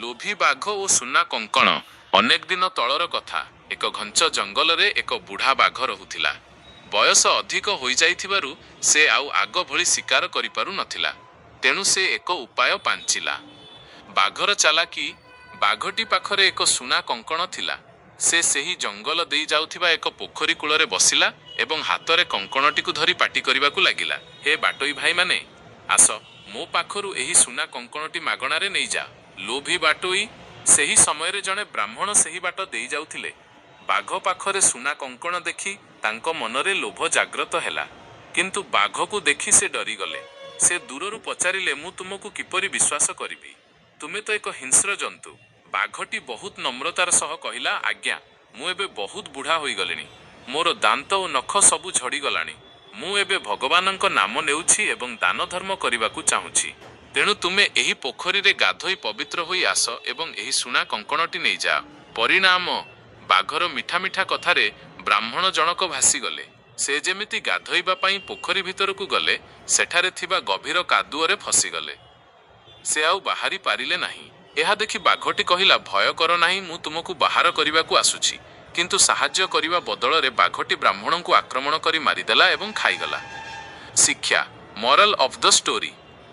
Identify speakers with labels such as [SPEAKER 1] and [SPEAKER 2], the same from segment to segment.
[SPEAKER 1] ଲୋଭୀ ବାଘ ଓ ସୁନା କଙ୍କଣ। ଅନେକ ଦିନ ତଳର କଥା, ଏକ ଘଞ୍ଚ ଜଙ୍ଗଲରେ ଏକ ବୁଢ଼ା ବାଘ ରହୁଥିଲା। ବୟସ ଅଧିକ ହୋଇଯାଇଥିବାରୁ ସେ ଆଉ ଆଗ ଭଳି ଶିକାର କରିପାରୁ ନଥିଲା। ତେଣୁ ସେ ଏକ ଉପାୟ ପାଞ୍ଚିଲା। ବାଘର ଚାଲାକି, ବାଘଟି ପାଖରେ ଏକ ସୁନା କଙ୍କଣ ଥିଲା। ସେ ସେହି ଜଙ୍ଗଲ ଦେଇ ଯାଉଥିବା ଏକ ପୋଖରୀ କୂଳରେ ବସିଲା ଏବଂ ହାତରେ କଙ୍କଣଟିକୁ ଧରି ପାଟି କରିବାକୁ ଲାଗିଲା, ହେ ବାଟୋଇ ଭାଇମାନେ, ଆସ, ମୋ ପାଖରୁ ଏହି ସୁନା କଙ୍କଣଟି ମାଗଣାରେ ନେଇଯାଅ। ଲୋଭୀ ବାଟୋଇ, ସେହି ସମୟରେ ଜଣେ ବ୍ରାହ୍ମଣ ସେହି ବାଟ ଦେଇ ଯାଉଥିଲେ। ବାଘ ପାଖରେ ସୁନା କଙ୍କଣ ଦେଖି ତାଙ୍କ ମନରେ ଲୋଭ ଜାଗ୍ରତ ହେଲା। କିନ୍ତୁ ବାଘକୁ ଦେଖି ସେ ଡରିଗଲେ। ସେ ଦୂରରୁ ପଚାରିଲେ, ମୁଁ ତୁମକୁ କିପରି ବିଶ୍ୱାସ କରିବି? ତୁମେ ତ ଏକ ହିଂସ୍ର ଜନ୍ତୁ। ବାଘଟି ବହୁତ ନମ୍ରତାର ସହ କହିଲା, ଆଜ୍ଞା, ମୁଁ ଏବେ ବହୁତ ବୁଢ଼ା ହୋଇଗଲିଣି। ମୋର ଦାନ୍ତ ଓ ନଖ ସବୁ ଝଡ଼ିଗଲାଣି। ମୁଁ ଏବେ ଭଗବାନଙ୍କ ନାମ ନେଉଛି ଏବଂ ଦାନ ଧର୍ମ କରିବାକୁ ଚାହୁଁଛି। ତେଣୁ ତୁମେ ଏହି ପୋଖରୀରେ ଗାଧୋଇ ପବିତ୍ର ହୋଇ ଆସ ଏବଂ ଏହି ସୁନା କଙ୍କଣଟି ନେଇଯାଅ। ପରିଣାମ, ବାଘର ମିଠା ମିଠା କଥାରେ ବ୍ରାହ୍ମଣ ଜଣକ ଭାସିଗଲେ। ସେ ଯେମିତି ଗାଧୋଇବା ପାଇଁ ପୋଖରୀ ଭିତରକୁ ଗଲେ, ସେଠାରେ ଥିବା ଗଭୀର କାଦୁଅରେ ଫସିଗଲେ। ସେ ଆଉ ବାହାରି ପାରିଲେ ନାହିଁ। ଏହା ଦେଖି ବାଘଟି କହିଲା, ଭୟ କର ନାହିଁ, ମୁଁ ତୁମକୁ ବାହାର କରିବାକୁ ଆସୁଛି। କିନ୍ତୁ ସାହାଯ୍ୟ କରିବା ବଦଳରେ ବାଘଟି ବ୍ରାହ୍ମଣଙ୍କୁ ଆକ୍ରମଣ କରି ମାରିଦେଲା ଏବଂ ଖାଇଗଲା। ଶିକ୍ଷା, ମରାଲ ଅଫ୍ the story,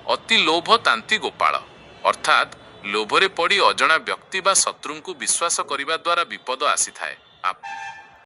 [SPEAKER 1] ଅତି ଲୋଭ ତାନ୍ତି ଗୋପାଳ। ଅର୍ଥାତ୍ ଲୋଭରେ ପଡ଼ି ଅଜଣା ବ୍ୟକ୍ତି ବା ଶତ୍ରୁଙ୍କୁ ବିଶ୍ୱାସ କରିବା ଦ୍ୱାରା ବିପଦ ଆସିଥାଏ।